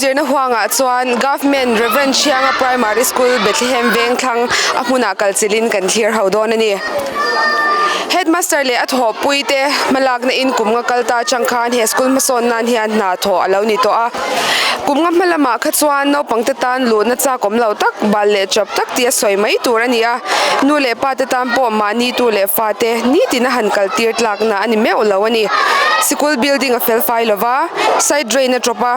zirna huangah chuan Government Rev Hrianga Primary School Bethlehem Vengthlang a hmunah kal chilhin kan thlir ho dawn a ni. Headmaster leh a thawhpui te hmalakna in kum nga kal ta atang khan he school hmasawn nan hian hna thawh a lo ni tawh a. Kum nga hma lamah kha chuan naupang te tan luhna chak awm lo tak, bal leh chawp tak tih a sawi mai tur a ni a. Nu leh pa te tan pawh mahni tu leh fa te nitin a han kal tir tlakna a ni meuh lo a ni. Sikul building a fel fai lo va, side drain a tawp a,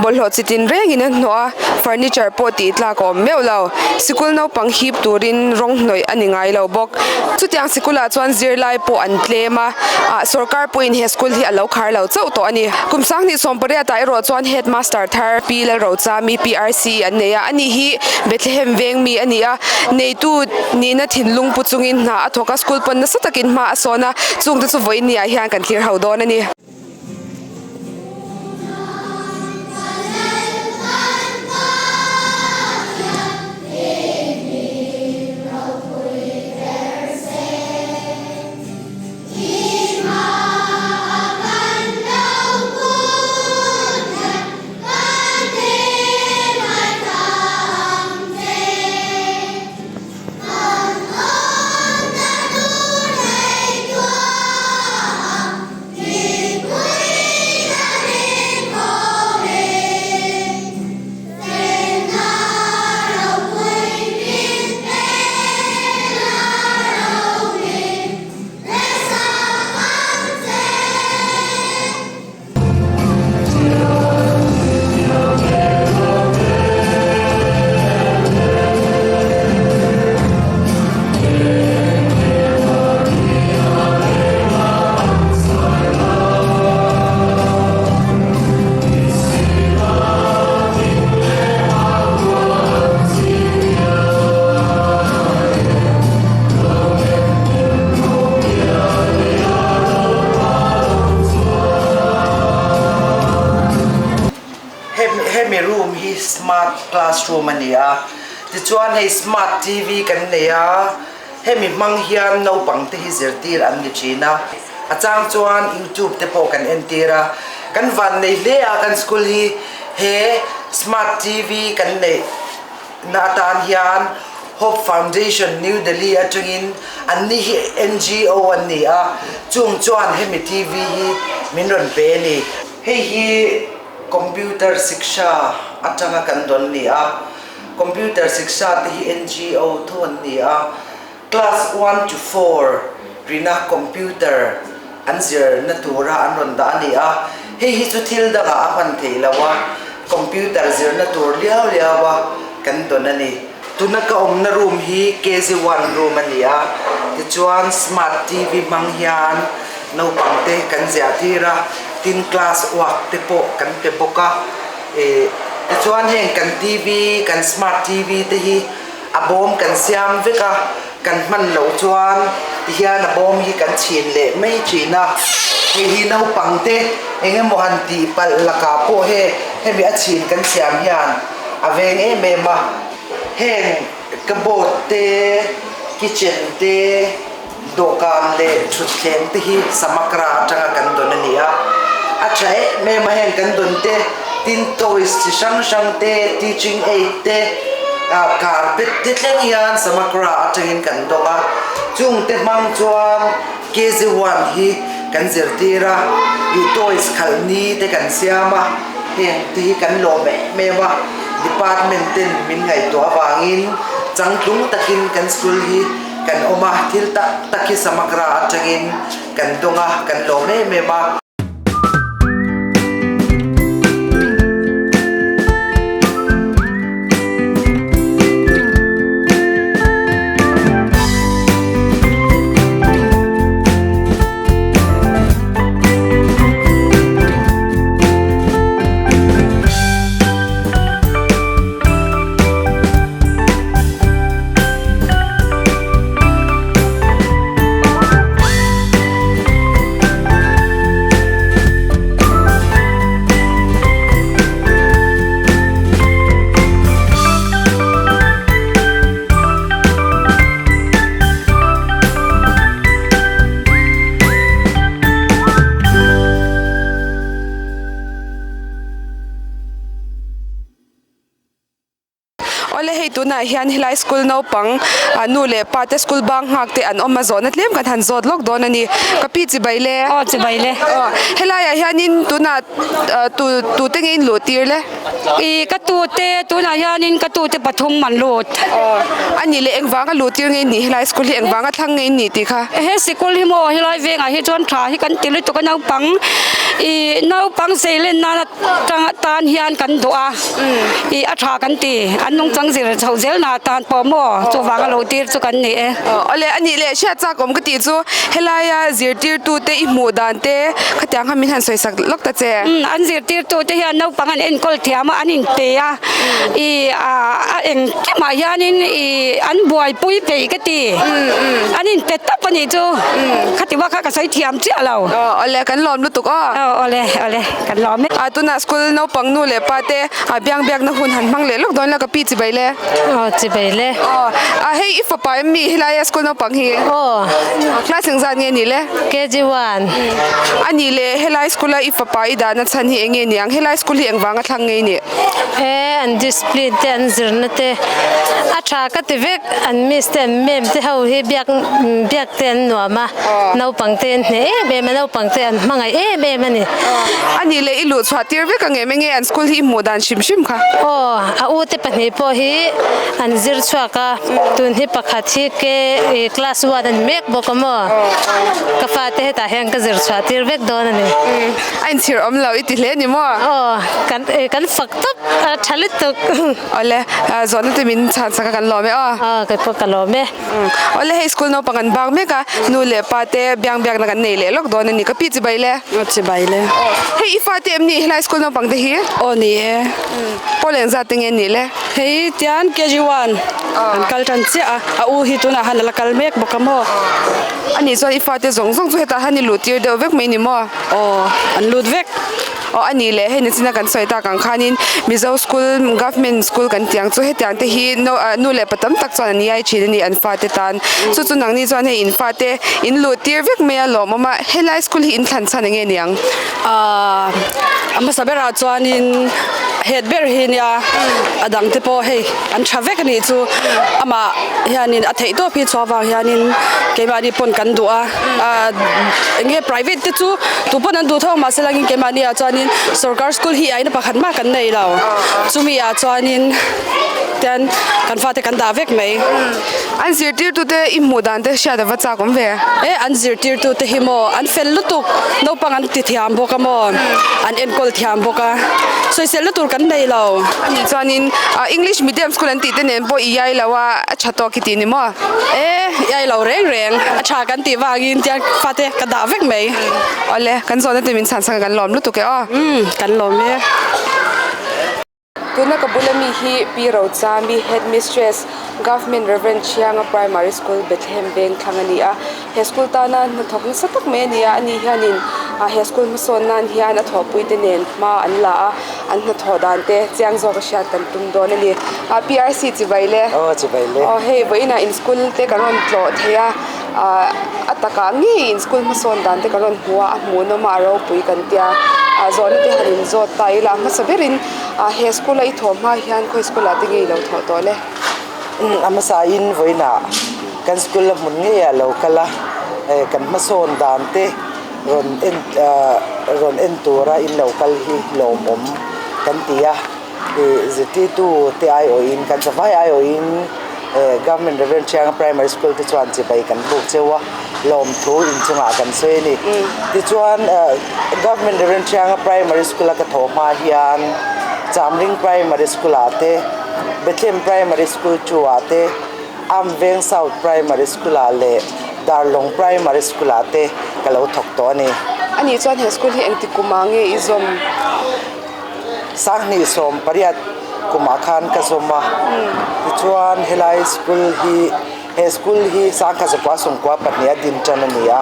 bawlhhlawh chi tin rengin a hnawh a, furniture pawh tih tlak a awm meuh lo. Sikul naupang hip turin rawng hnawih a ni ngai lo bawk. Chutiang sikulah chuan zirlai pawh an tlem a, ah sorkar pawhin he school hi a lo khar lo chauh tawh a ni. Kum sanghnih sawmpariatah erawh chuan headmaster thar Pi Lalrochami PRC an nei a, ani hi Bethlehem veng mi a ni a, neitu nihna thinlung pu chungin hna a thawk a, school pawn nasa takin hma a sawn a, chungte chu vawiin ni ah hian kan thlir ho dawn a ni. Hemi room hi smart classroom a ni a tichuan hei smart T_V kan nei a hemi hmang hian naupang te hi zirtir an ni thin a a chang chuan youtube te pawh kan entir a kan van nei hle a kan school hi he smart T_V kan neih na atan hian Hope Foundation New Delhi atangin an ni hi N_G_O an ni a chung chuan hemi T_V hi min rawn pe a ni. Hei hi Computer Shiksha atanga kan dawn ni a, Computer Shiksha te hi N_G_O tho an ni a, Class 1 to 4 rina Computer an zirna tura an rawn dah a ni a, hei hi chu thil dangah a hman theih lo a, Computer zirna tur liau liau a kan dawn a ni. Tuna ka awmna room hi KG one room a ni a, tichuan smart TV hmang hian naupang te kan ziah tir a, tin class work te pawh kan pe bawk a, ih tichuan heng kan TV kan smart TV te hi a bawm kan siam vek a, kan hman loh chuan tihian a bawm hi kan chhin leh mai thin a, hei hi naupang te eng emaw han tih palh lakah pawh he hemi a chhin kan siam hian a veng em em a, heng cupboard te kitchen te dawhkan leh thutthleng te hi samakra atanga kan dawn a ni a, a tha em em a heng kan dawn te tin toys chi hrang hrang te teaching aid te ah carpet te thleng hian samakra atangin kan dawng a chung te hmang chuan K_G one hi kan zirtir a ih toys khalh ni te kan siam a heng te hi kan lawm em em a department ten min ngaihtuah avangin changtlung takin kan school hi kan awm a thil tak tak hi samakra atangin kan dawng a kan lawm em em a. Tunah hian helai school naupang nu leh pa te school bang nghak te an awm a zawhna tlem kan han zawt lawk dawn a ni. Ka pi chibai le. Aw chibai le. Aw helaiah hianin tunah tu tute nge in luh tir le? I ka tute tunah hianin ka tute pathum an lut. Aw a nih leh engvanga luh tir nge in nih helai school hi engvanga thlang nge in nih tih kha? He sikul hi maw helai vengah hi chuan tha hi kan ti lutuk a naupang i naupang zeilen nana tan hian kan duh a ih a tha kan ti an nungchang zir chho zel na tan pawh maw chuvang a lo tir chu kan ni e. Awle a nih leh hriat chak awm ka tih chu helaia zirtirtu te i hmuh dan te khatiang kha min han sawi sak lawk ta che. An zirtirtu te hian naupang an enkawl thiam a an inpe a ih a engkimah hianin ih an buaipui peih ka ti an inpe tawp a nih chu khati vak kha ka sawi thiam chiah lo. Awle kan lawm lutuk aw. Awle awle. Kan lawm e. A tunah school naupang nu leh pa te a biang biakna hun han hmang leh lawk dawn la ka pi chibai le. Aw chibai le. Aw a hei i fapa em mi helai a school naupang hi. Aw. Class engzat nge ni le? KG one. A nih le helai school a i fapa i dahna chhan hi enge niang helai school hi engvanga thlang ngei ni? E an discipline te an zirna te a tha ka ti vek an miss te an ma'am te ho hi biak biak te an nuam a naupang te an hneh em em a naupang te an hmangaih em em a ni. A nih leh i luh chhuah tir vek ang em enge an school hi i hmuh dan hrim hrim kha? Aw a u te pahnih pawh hi an zir chhuak a tun hi pakhat hi ke class one a ni mek bawk a maw ka fate hetah hian ka zir chhuah tir vek dawn a ni. A inchhir awm lo i ti hle ni maw? Aw kan kan fak tawp a tha lutuk. Awle zawhna te min chhan sak a kan lawm e aw. Aw kei pawh ka lawm e. Awle hei school naupang an bak mek a nu leh pa te biang biakna kan nei leh lawk dawn a ni ka pi chibai le. Aw chibai le. Hei i fate em ni helai school naupang te hi? Aw ni e. Pawl engzat te nge ni le? Hei tian KG one an kal tan chiah a a u hi tunah han a la kal mek bawk a maw. A nih chuan i fate zawng zawng chu hetah han i luh tir deuh vek mai ni maw? Aw an lut vek. Aw a nih leh hei nachina kan sawi tak ang khanin Mizo school government school kan tih ang chu hetiang te hi no ah nu leh pa tam tak chuan an iai thin a ni an fate tan chu chu nangni chuan hei in fate in luh tir vek mai a lawmawm a helai school hi in thlan chhan eng nge niang? Aaa a hmasa berah chuanin head ber hi nia a dang te pawh hei an tha vek a nih chu amah hianin a theih tawp hi chhuah avang hianin keimahni pawn kan duh a. Ahh eng nge private te chu tu pawn an duh thawk mahse langin keimahni ah chuanin sorkar school hi aina pakhat mah kan nei lo chumi ah chuanin tian kan fate kan dah vek mai. An zirtirtu te i hmuh dan te hriat ava chak awm ve. E an zirtirtu te hi maw an fel lutuk naupang an ti thiam bawk a maw an enkawl thiam bawk a sawisel na tur kan nei lo. Ani chuanin English medium school an tih te nen pawh i iai lo a a tha tawk i tih ni maw? E iai lo reng reng a tha kan tih vangin tiang fate ka dah vek mai. Awle kan zawhna te min chhan chhan kan lawm lutuk e aw. Umm kan lawm e. Tuna ka bula mi hi Pi Rochami Headmistress Government Reverend Thianga Primary School Bethlehem Vengthlang a ni a. He school tana hnathawk nasa tak mai a ni a, ani hianin he school hmasawn nan hian a thawhpui te nen hma an la a, an hnathawh dan te chiang zawk a hriat kan tum dawn a ni. Ah PRC chibai le. Aw chibai le. Aw hei vawiinah in school te kan rawn tlawh thei a, ah a takah ngei in school hmasawn dan te kan rawn hmu a, a hmuhnawm a a ropui kan tia, ah zawhna te han inzawt ta ila hmasa berin ah he school a i thawh hma hian khawi school ah te nge i lo thawh tawh le? A hmasain vawiinah kan school a hmun ngei ah lo kal a, kan hmasawn dan te rawn en rawn en tura in lo kal hi lawmawm kan ti a, ih zirtirtu te aiawhin kan zavai aiawhin Government Reverend Thianga Primary School te chuan chibai kan buk cheu a, lawmthu inchungah kan sawi a ni. Tichuan Government Reverend Thianga Primary School a ka thawh hma hian Chamring Primary School ah te, Bethlehem Primary School chu ah te, Amveng South Primary School ah leh Darlawng Primary School ah te ka lo thawk tawh a ni. Ani chuan he school hi engti kumah nge i zawm? Sanghnih 18 kumah khan ka zawm a, tichuan helai school hi he school hi sangkhat zakua sawmkua pahnih a din tan a ni a.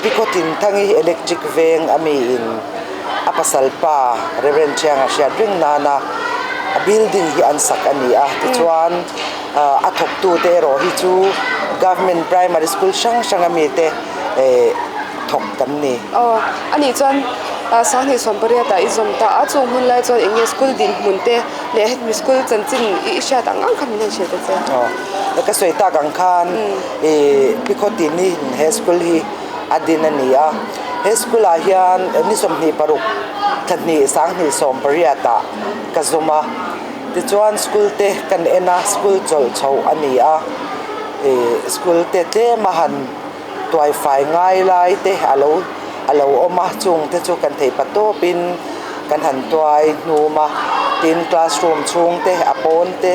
Pikhawtin Thangi electric veng a mi in a pasal pa Reverend Thianga hriat reng nana a building hi an sak a ni a, tichuan a thawktu te erawh hi chu government primary school hrang hrang a mi te thawk kan ni. Aw, a nih chuan. 28 ah i zawm ta a, chung hun lai chuan eng nge school dinhmun te leh hemi school chanchin i hriat ang ang kha min han hrilh ta che. Aw, ka sawi tak ang khan ih Pi Khawtini he school hi a din a ni a, he school ah hian ni 26 thla hnih 2018 ah ka zawm a, tichuan school te kan en a, school chawlh chhoh a ni a, ih school te tlem a han. Tuaifai ngai lai te a lo a lo awm a, chung te chu kan theih pa tawpin kan han tuai hnum a, tin classroom chhung te a pawn te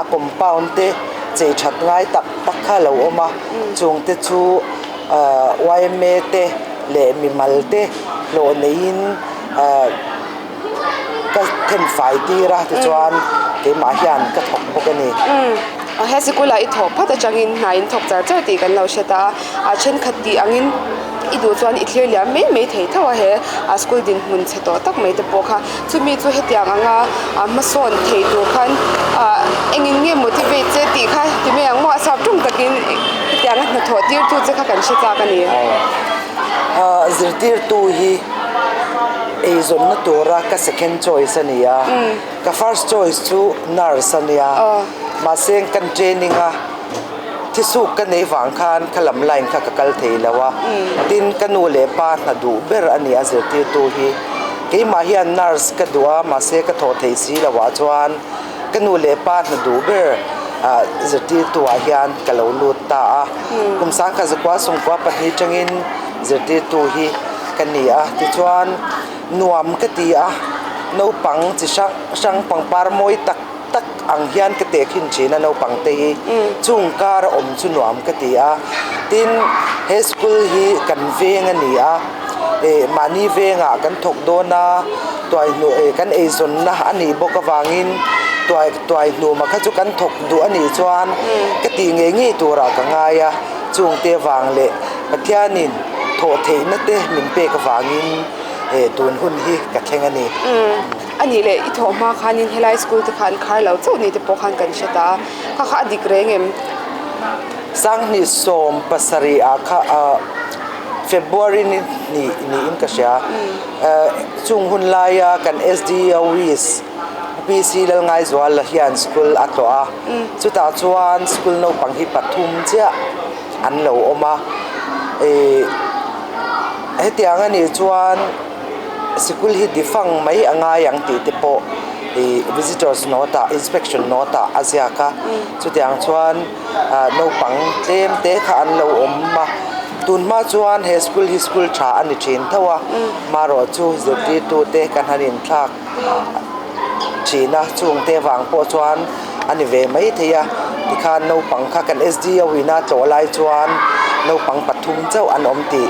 a compound te chei that ngai tak tak kha a lo awm a, chung te chu ahh yma te leh mimal te hlawh neiin ahh ka thenfai tir a tichuan keimah hian ka thawk bawk a ni. He sikul ah i thawh phat atangin hna in thawk char char tih kan lo hre ta a, a thenkhat tih angin i duh chuan i thlir liam mai mai thei tho a he a school dinhmun chhe tawh tak mai te pawh kha chumi chu hetiang anga a hmasawn thei tur khan ah engin nge motivate che tih kha ti mai ang maw a sap tum takin hetianga hnathawh tir tu che kha kan hre chak a ni. Zirtirtu hi eizawnna tura ka second choice a ni a, ka first choice chu nurse a nia, mahse kan training a thisuk ka nei vang khan ka lam line kha ka kal thei lo a, tin ka nu leh pa hna duh ber a ni a zirtirtu hi, keimah hian nurse ka duh a mahse ka thawh theih si loh ah chuan ka nu leh pa hna duh ber zirtirtu ah hian ka lo lut ta a, kum sangkhat zakua sawmkua pahnih atangin zirtirtu hi ka ni a, tichuan nuam ka ti a, naupang chi hrang hrang pangpar mawi tak tak ang hian ka teh khin thin a naupang te hi chung kar a awm chu nuam ka ti a, tin he school hi kan veng a ni a, eh mahni vengah kan thawk dawn a, tuaihnu eh kan eizawnna a nih bawk avangin tuai tuaihnuma kha chu kan thawk duh a nih chuan ka tih ngei ngei turah ka ngai a. Chungte vang leh Pathianin thawh theihna te min pek avangin eh tun hun hi ka thleng a ni. Umm a nih leh i thawh hma khanin helai school te kha an khar lo chauh ni te pawh khan kan hre ta a, kha kha a dik reng em? 2017 ah kha ah February ni hnih niin ka hria. Eh chung hun laia kan SDO Wis PC Lalngaizuala hian school a tlawh a. Chutah chuan school naupang hi pathum chiah an lo awm a, ih hetiang a nih chuan sikul hi difang mai a ngai ang tih te pawh ih visitors note ah inspection note ah a ziak a, chutiang chuan ah naupang tlem te kha an lo awm a, tun hma chuan he school hi school tha a ni thin tho a, marawh chu zirtirtu te kan han inthlak. Thin a, chungte vang pawh chuan a ni ve mai thei a, tikhan naupang kha kan SDO in a tlawh lai chuan naupang pathum chauh an awm tih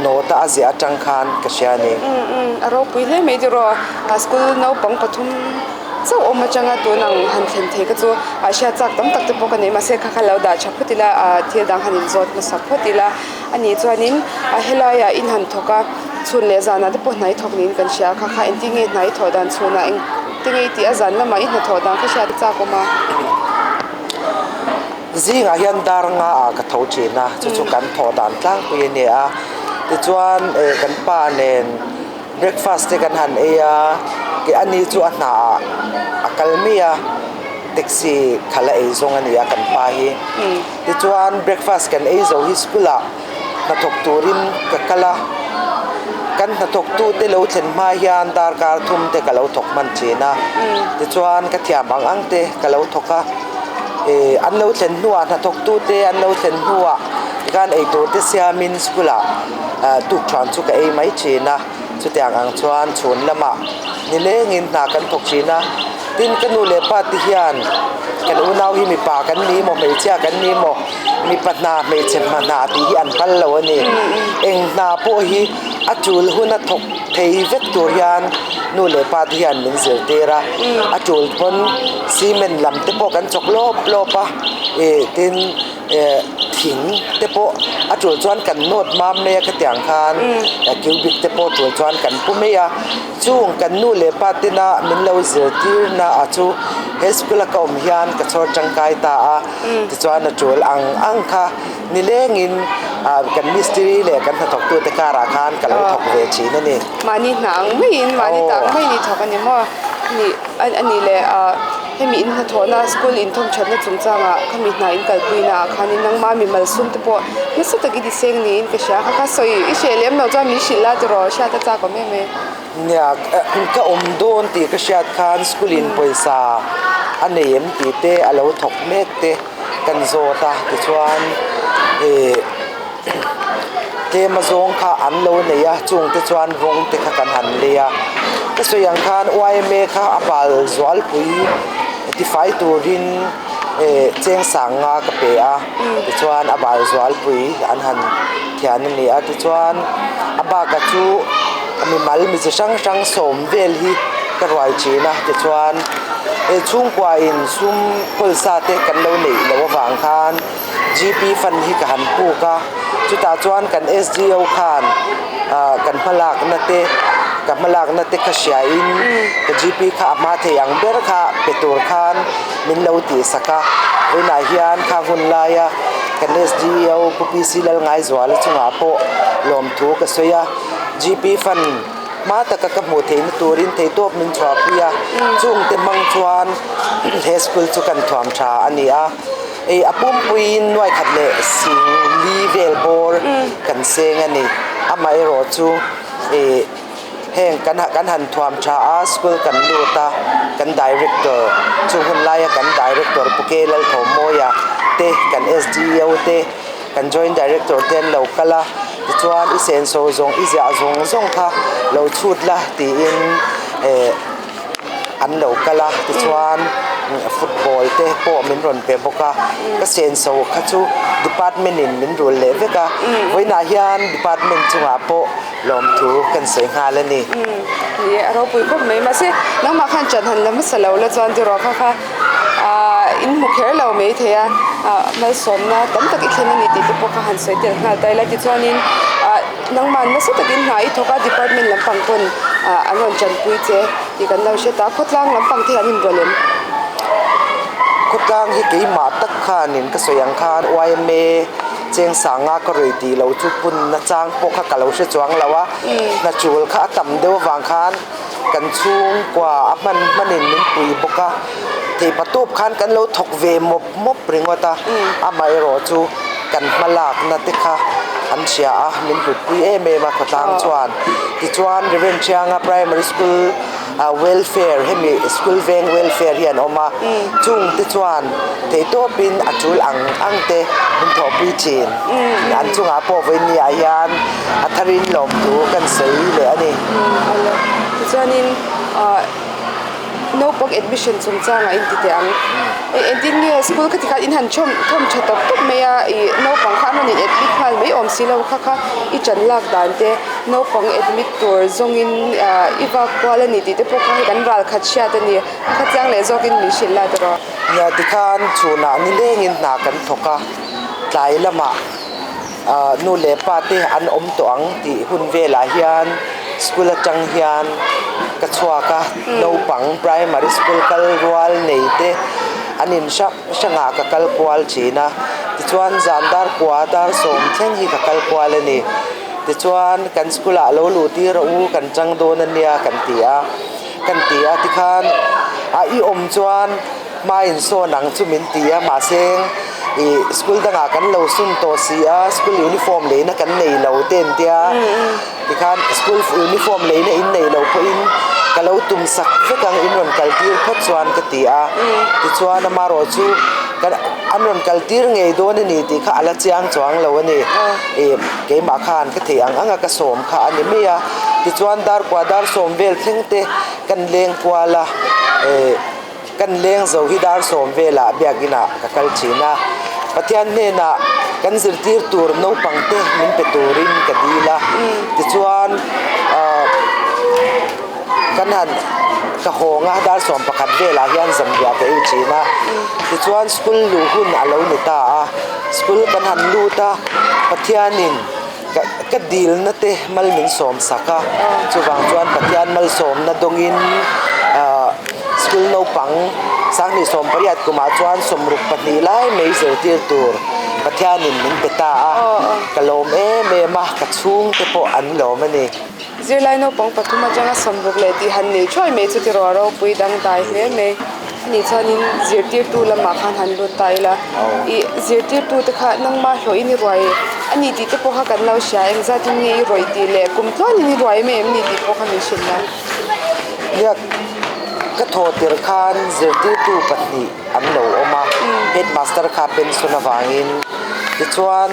note a ziah atang khan ka hria a ni. Umm umm a ropui hle mai tiraw, a school naupang pathum chauh awm atanga tun ang han thlen thei kha chu a hriat chak tam tak te pawh ka nei mahse kha kha lo dah tha phawt ila ah thil dang han inzawt hmasa phawt ila a nih chuanin a helaiah in han thawk a. Chhun leh zanah te pawh hnai thawk niin kan hria a, kha kha engtin nge hnai thawh dan chhunah engtin nge i tih a zan lamah i hnathawh dan kha hriat a chak awm a. Zingah hian dar nga ah ka tho thin a, chu chu kan thawh dan tlangpui a ni a, tichuan eh kan pa nen breakfast te kan han ei a, keh ani chu a hna ah a kal mai a, taxi khalh a ei zawng a ni a kan pa hi, tichuan breakfast kan ei zo hi school ah. Hnathawk turin ka kal a, kan hnathawktute lo thlen hma hian darkar thum te ka lo thawk hman thin a, tichuan ka thiam ang ang te ka lo thawk a, ih an lo thlen hnuah hnathawktute an lo thlen hnuah tikhan eitur te siamin school ah tukthuan chu ka ei mai thin a, chutiang ang chuan chhun lamah nilengin hna kan thawk thin a, tin ka nu leh pa te hian kan unau hi mipa kan ni maw hmeichhia kan ni maw. Mipa hna hmeichhe hma hna tih hi an phal lo a ni. Eng hna pawh hi a tul huna thawk thei vek tur hian nu leh pa te hian min zirtir a. A tul pawn cement lam te pawh kan chawk lawp lawp a, ih tin eh. Thing te pawh a tul chuan kan nawt mam mai a ka tiang khan cubic te pawh tul chuan kan pu mai a. Chung kan nu leh pa tena min lo zirtirna a chu he school a ka awm hian ka chhawr tangkai ta a. Tichuan a tul ang ang kha nilengin kan mistiri leh kan hnathawktute karah khan ka lo thawk ve thin a ni. Mahni hna ang maiin, mahni ta ang maiin i thawk a ni maw? A nih leh hemi in hnathawhna school inthawm thatna chungchangah khami hna in kalpuina ah khanin nangma mimal sum te pawh nasa takin i seng niin ka hria. Kha kha sawi i hreh lem loh chuan min hrilh la tiraw hriat a chak awm em em. Nia, ka awm dawn tih ka hriat khan school in pawisa a nei em tih te a lo thawk mek te kan zawt a tichuan ih tlem azawng kha an lo nei a chung te chuan rawng te kha kan han lei a ka sawi ang khan yma kha a bal zualpui tifai turin eh cheng sang nga ka pe a tichuan a bal zualpui an han thian a ni a tichuan a bakah chu mimal mi chi hrang hrang sawm vel hi ka ruai thin a tichuan he chhungkua in sum pawlsa te kan lo neih loh avang khan G_p fund hi ka han puk a chutah chuan kan S_D_O khan ah kan hmalakna te ka hmalakna te kha hriain ka G_p kha a hma thei ang ber kha pe tur khan min lo tihsak a vawiinah hian khang hun laia kan S_D_O Pu P_C Lalngaizuala chungah pawh lawmthu ka sawi a G_p fund hma taka ka hmuh theihna turin theihtawp min chhuahpui a chungte hmang chuan he school chu kan thuam tha a ni a. Ei a pumpuiin nuai khat leh sing li vel bawr kan seng a ni. Amaherawh chu ih heng kan kan han thuam tha a school kan lut a kan director chu hun laia kan director Pu K Lalthawmawia te kan SDO te kan joint director te an lo kal a tichuan i senso zawng i ziah zawng zawng kha lo chhut la tiin eh. an lo kal a tichuan football te pawh min rawn pe bawk a ka senso kha chu department in min rul leh vek a vawiinah hian department chungah pawh lawmthu kan sawi nghal a ni. Ni e a ropui khawp mai mahse nangmah khan chan han la hmasa lo la chuan tiraw kha kha ah in hmu kher lo mai thei a ah malsawmna tam tak i thlen a ni tih te pawh kha han sawi tel nghal ta ila tichuanin ah Nangman nasa takin hna i thawk a, department lampang pawn an rawn tanpui che tih kan lo hre ta. Khawtlang lampang te hi an inrawlh em? Khawtlang hi keimah tak khanin ka sawi ang khan yma cheng sanga ka rawi tih loh chu punna chang pawh kha ka lo hre chuang lo a, hna chul kha a tam deuh avang khan kan chhungkua a hman hmanin min pui bawk a, theihpa tawp khan kan lo thawk ve mawp mawp ringawt a, amaherawh chu kan hma lakna te kha an hria a, min hlutpui em em a khawtlang chuan. Tichuan Reverend Thianga Primary School Welfare hemi school veng welfare hi an awm a, chung te chuan theihtawpin a tul ang ang te min thawhpui thin. An chungah pawh vawiin ah hian a tharin lawmthu kan sawi leh a ni. Tichuanin Naupang admission chungchangah in ti teh ang. Engtin nge school kha tikhan in han thawm thawm tha tawp tawp mai a, ih naupang kha an rawn in admit nghal mai awm si lo kha kha i ṭan lak dan te naupang admit tur zawngin ah i vak kual a ni tih te pawh kha hei kan ral khat hriat a ni. A kha chiang leh zawkin min hrilh la tawh rawh. Nia tikhan chhunah nilengin hna kan thawk a, tlai lamah ah nu leh pa te an awm tawh ang tih hun velah hian school atang hian ka chhuak a naupang primary school kal rual nei te an in hrang hrangah ka kal kual thin a tichuan zan dar kua dar sawm thleng hi ka kal kual a ni tichuan kan school ah lo luh tir a u kan chang dawn a nia kan ti a kan ti a tikhan a i awm chuan. Hmain sawn ang chu min ti a, mahse ih school dangah kan lo sun tawh si a, school uniform leina kan nei lo te an tia, tikhan school uniform leina in nei lo pawhin ka lo tum sak vek ang in rawn kal tir phawt chuan ka ti a, tichuan amarawh chu an rawn kal tir ngei dawn a ni tih kha a la chiang chuang lo a ni, ih keimah khan ka theih ang anga ka sawm kha a ni mai a, tichuan dar kua dar sawm vel thleng te kan leng kual a, eh. Kan leng zo hi dar sawm velah biakinah ka kal thin a, Pathian hnenah kan zirtir tur naupang te min pe turin ka dil a, tichuan kan han Ka hawng a, dar 11 velah hian zanriah ka ei thin a. Tichuan school luh hun a lo ni ta a, school kan han lut a, Pathianin ka ka dilna te mal min sawm sak a, chuvang chuan Pathian malsawmna dawngin ah school naupang 2018 kumah chuan 62 lai mai zirtir tur Pathianin min pe ta a, ka lawm em em a, ka chhungte pawh an lawm a ni. Zirlai naupang pathum atanga 60 leh tih han nei thuai mai chu tiraw a ropui dangdai hle mai. Ani chuanin zirtirtu lamah khan han lut ta ila, ih zirtirtu te kha nangmah hlawhin i ruai a ni tih te pawh kha kan lo hria, engzatin nge i rawih tih leh kum tluanin i ruai em em ni tih pawh kha min hrilh la. Nia, ka thaw tir khan zirtirtu pahnih an lo awm a, headmaster kha pension avangin tichuan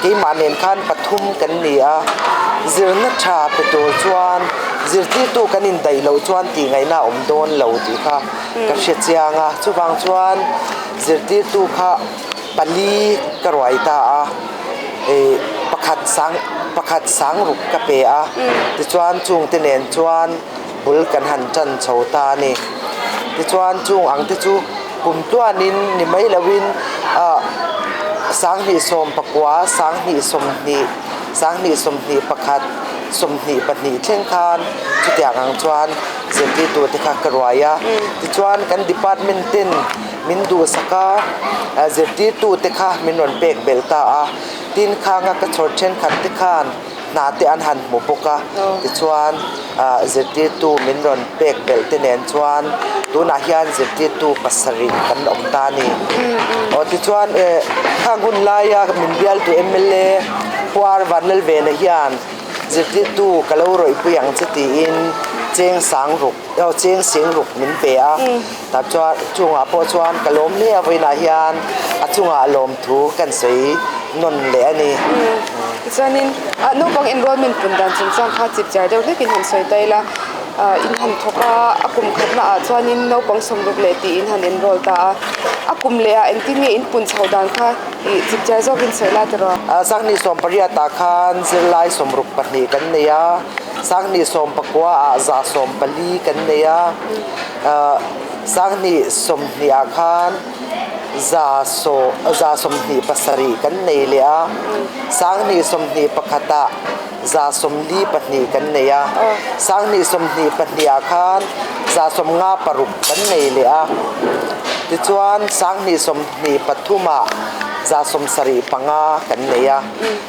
keimah nen khan pathum kan ni a, zirna tha pe tur chuan zirtirtu kan indaih loh chuan tih ngaihna a awm dawn lo tih kha ka hre chiang a, chuvang chuan zirtirtu kha pali ka ruai ta a, ih pakhat sang pakhat sang ruk ka pe a, tichuan chungte nen chuan bul kan han tan chho ta a ni. Tichuan chung ang te chu kum tluanin ni mai loin ah 2019, 2020, 2021, 22 thleng khan chutiang ang chuan zirtirtu te kha ka ruai a. Tichuan kan department ten min duhsak a, zirtirtu te kha min rawn pek belh ta a. Tin khanga ka chhawr thenkhat te khan hna te an han hmu bawk a, tichuan zirtirtu min rawn pek belh te nen chuan tunah hian zirtirtu pasarih kan awm ta a ni. Aw tichuan eh khang hun laia min bialtu mla Puar Vanlalvena hian zirtirtu ka lo rawihpui ang che tiin cheng sang ruk aw cheng sing ruk min pe a, tah chuan chungah pawh chuan ka lawm hle a vawiinah hian a chungah lawmthu kan sawi nawn leh a ni. Tichuanin naupang enrollment pun dan chungchang kha chip char deuh hlekin han sawi ta ila, in han thawk a, a kum khatna ah chuanin naupang 60 leh tih in han enroll ta a, a kum leh ah engtin nge in pun chhoh dan kha ih chip char zawkin sawi la tiraw? 2018 ah khan zirlai 62 kan nei a, 2019 ah 140 kan nei a, 2020 ah khan 127 kan nei leh a, 2021 ah 142 kan nei a, 2022 ah khan 156 kan nei leh a, tichuan 2023 ah 175 kan nei a,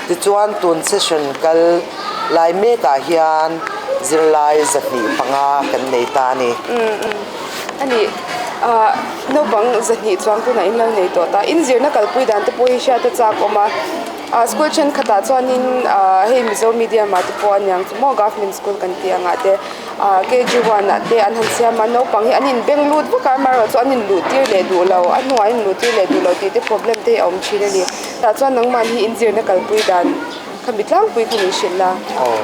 tichuan tun session kal lai mekah hian zirlai 105 kan nei ta a ni. A ni, ah naupang 200 chuang tunah in lo nei tawh ta. In zirna kalpui dan te pawh hi hriat a chak awm a, ah school thenkhatah chuanin ah hei Mizo medium ah te pawh a niang chu maw government school kan tih angah te ah KG one ah te an han siam a, naupang hi an inbeng lut vak a, amaherawh chu an inluh tir leh duh lo, a hnuah an inluh tir leh duh lo tih te problem te hi a awm thin a ni. Tah chuan nangmah hi in zirna kalpui dan kha mi tlangpui kha min hrilh la. Aw.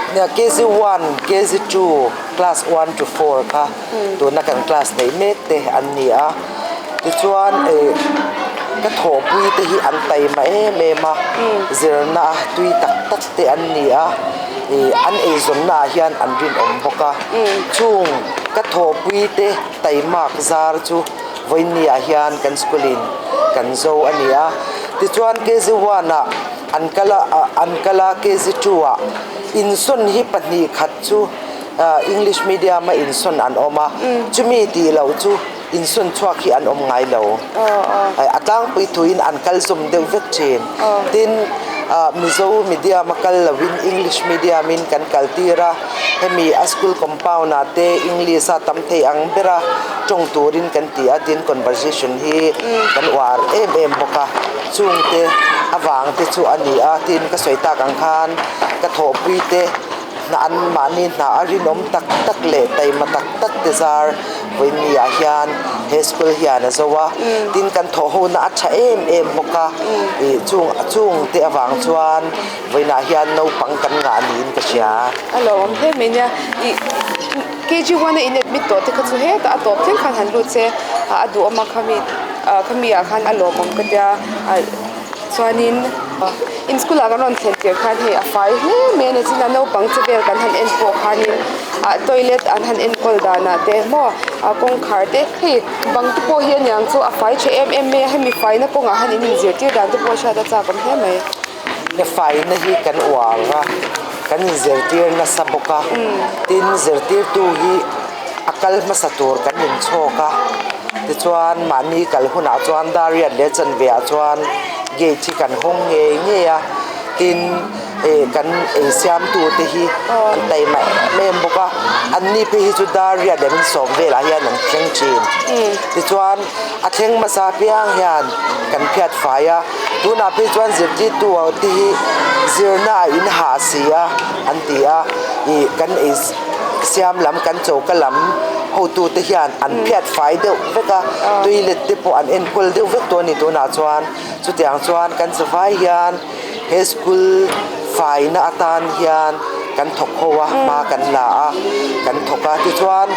Nia KG one, KG two, class one to four kha tuna kan class neih mek te an ni a. Tichuan eh ka thawhpui te hi an taima em em a, zirna tui tak tak te an ni a, ih an eizawnna ah hian an rinawm bawk a. Chung ka thawhpui te taimak zar chu vawiinni ah hian kan school in kan zo a ni a. Tichuan KG one ah an kal a an kal a KG two ah insawn hi pahnih khat chu English medium a insawn an awm a, chumi tih loh chu insawn chhuak hi an awm ngai lo. A tlangpui thuin an kal zawm deuh vek thin. Tin, Mizo medium a kal loin English medium in kan kal tir a, hemi a school compound ah te English a tam thei ang ber a tawng turin kan ti a, tin conversation hi kan uar em em bawk a, chungte avang te chu a ni a, tin ka sawi tak ang khan ka thawhpui te hna an mahni hna a rinawm tak tak leh taima tak tak te zar vawiinni ah hian he school hian a zo a, tin kan thawh ho na a tha em em bawk a, ih chung chung te avang chuan vawiinah hian naupang kan ngah niin ka hria. A lo awm hle mai nia, ih KG one a in admit tawh te kha chu hetah a tawp thleng khan han lut se a duhawm a khami khami ah khan a lawmawm ka tia. Chuanin in school ah kan rawn thlen tir khan hei a fai hle mai a ni chin a naupang che vel kan han en pawh khanin Ah toilet an han enkawl danah te maw ah kawngkhar te hei bang te pawh hi aniang chu a fai tha em em mai a hemi faina kawngah han in inzirtir dan te pawh hriat a chak awm hle mai. He faina hi kan uar a, kan inzirtir nasa bawk a, tin zirtirtu hi a kal hmasa tur kan inchhawk a, tichuan mahni kal hunah chuan dar riat leh chanve ah chuan gate hi kan hawng ngei ngei a, tin eh kan ei siamtu te hi an taima em em bawk a, anni phei hi chu dar riat leh min sawm velah hian an thleng thin, tichuan a thleng hmasa apiang hian kan phiat fai a. Tunah phei chuan zirtirtu te hi zirna a in hah si a an ti a, ih kan ei siam lam kan choka lam hotu te hian an phiat fai deuh vek a, toilet te pawh an enkawl deuh vek tawh a ni tunah chuan chutiang chuan kan zavai hian he school faina atan hian kan thawk ho a hma kan la a kan thawk a tichuan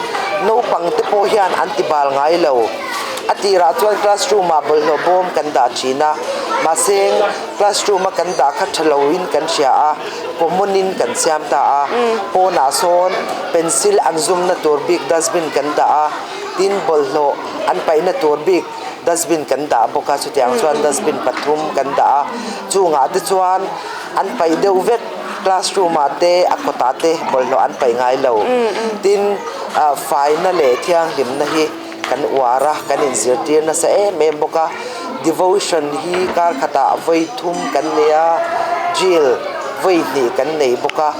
naupang te pawh hian an ti bal ngai lo. A tirah chuan classroom ah bawlhhlawh bawm kan dah thin a, mahse classroom a kan dah kha tha loin kan hria a, common in kan siam ta a, pawnah sawn pencil an zumna tur bik dustbin kan dah a, tin bawlhhlawh an paihna tur bik dustbin kan dah bawk a, chutiang chuan dustbin pathum kan dah a, chungah te chuan an paih deuh vek classroom ah te a kawtah te bawlhhlawh an paih ngai lo, tin ah faina leh thianghlimna hi. Kan uar a, kan inzirtir nasa em em bawk a, devotion hi kar khatah vawi thum kan nei a, drill vawi hnih kan nei bawk a,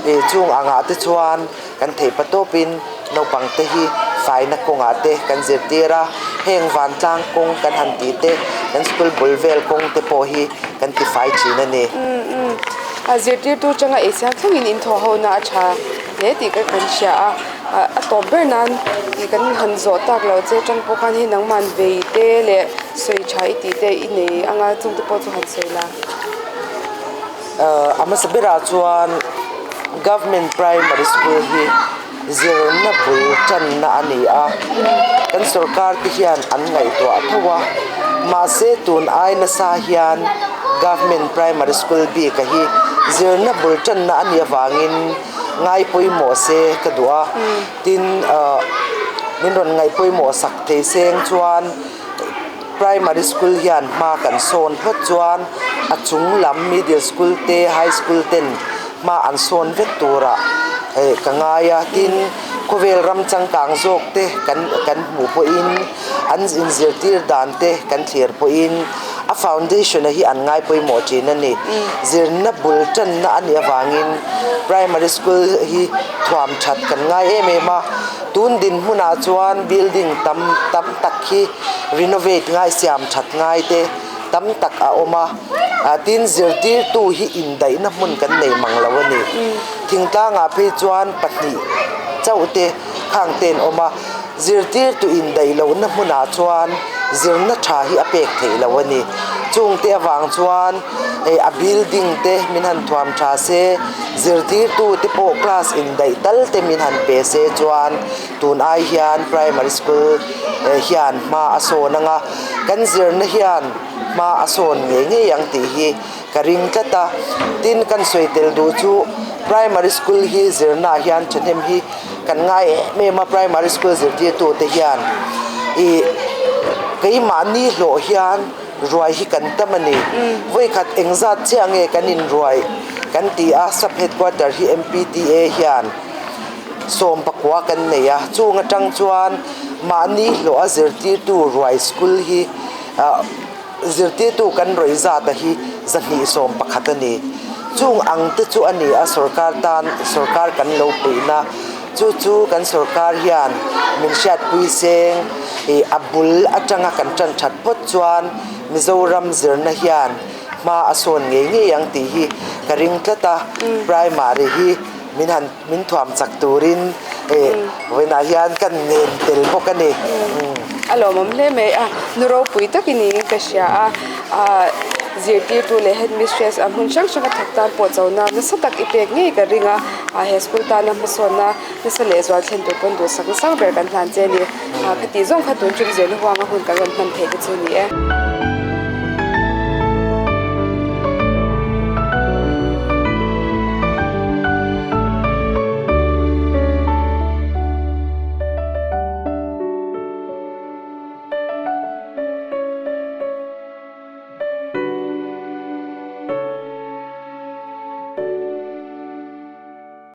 ih chung angah te chuan kan theih pa tawpin naupang te hi faina kawngah te kan zirtir a, heng vantlang kawng kan han tih te, kan school bul vel kawng te pawh hi kan ti fai thin a ni. A zirtirtu changa eisiam thlengin inthawh hona a tha hle tih ka kan hria a. A tawp ber nan tih kan han zawh tak loh che atang pawh khan hei nangman vei te leh sawi tha i tih te i nei anga chung te pawh chu han sawi la. A hmasa berah chuan Government Primary School hi zirna bul tanna a ni a, kan sorkar te hian an ngaihtuah tho a, mahse tun ai nasa hian Government Primary School bik a hi zirna bul tanna a nih avangin, Ngai pawimawh se ka duh a, tin ah min rawn ngaih pawimawh sak thei seng chuan primary school hian hma kan sawn phawt chuan a chung lam middle school te high school ten hma an sawn vek turah eh ka ngai a, tin khawvel ram changkang zawk te kan kan hmuh pawhin an inzirtir dan te kan thlir pawhin a foundation a hi an ngai pawimawh thin a ni. Zirna bul tanna a nih avangin primary school hi thuam that kan ngai em em a, tun dinhmunah chuan building tam tam tak hi renovate ngai siam that ngai te tam tak a awm a, ah tin zirtirtu hi indaihna hmun kan nei mang lo a ni. Thingtlangah phei chuan pahnih chauh te khang te an awm a. Zirtirtu indaih lohna hmunah chuan zirna tha hi a pek theih loh a ni. Chungte avang chuan hei a building te min han thuam tha se, zirtirtu te pawh class indaih tal te min han pe se chuan tun ai hian primary school hian hma a sawn ang a, kan zirna hian hma a sawn ngei ngei ang tih hi ka ring tlat a. Tin, kan sawi tel duh chu primary school hi zirnaah hian thahnem hi Kan ngai em em a primary school zirtirtu te hian ih keimahni hlawh hian ruai hi kan tam a ni. Vawikhat engzat chiah nge kan inruai kan ti a sub headquarter hi M_P_T_A hian sawm pakua kan nei a chung atang chuan mahni hlawh a zirtirtu ruai school hi ah Zirtirtu kan rawih zata hi 211 a ni. Chung ang te chu a ni a sorkar tan sorkar kan lo puihna chu chu kan sorkar hian min hriatpui seng ih a bul atanga kan tan that phawt chuan Mizoram zirna hian hma a sawn ngei ngei ang tih hi ka ring tlat a. Primary hi min han min thuam chak turin ih vawiinah hian kan ngen tel bawk a ni. A lawmawm hle mai a, nu ropui takin niin ka hria a, ah zirtirtu leh headmistress a hmun hrang hrang a thawk tan pawh chona nasa tak i pek ngei ka ring a, ah he school tana hmasawnna nasa leh zual thlen tur pawn duhsak nasang ber kan hlan che a ni, ah khati zawng kha tun tum zirna huanga hun kan rawn hman theih te chu a ni e.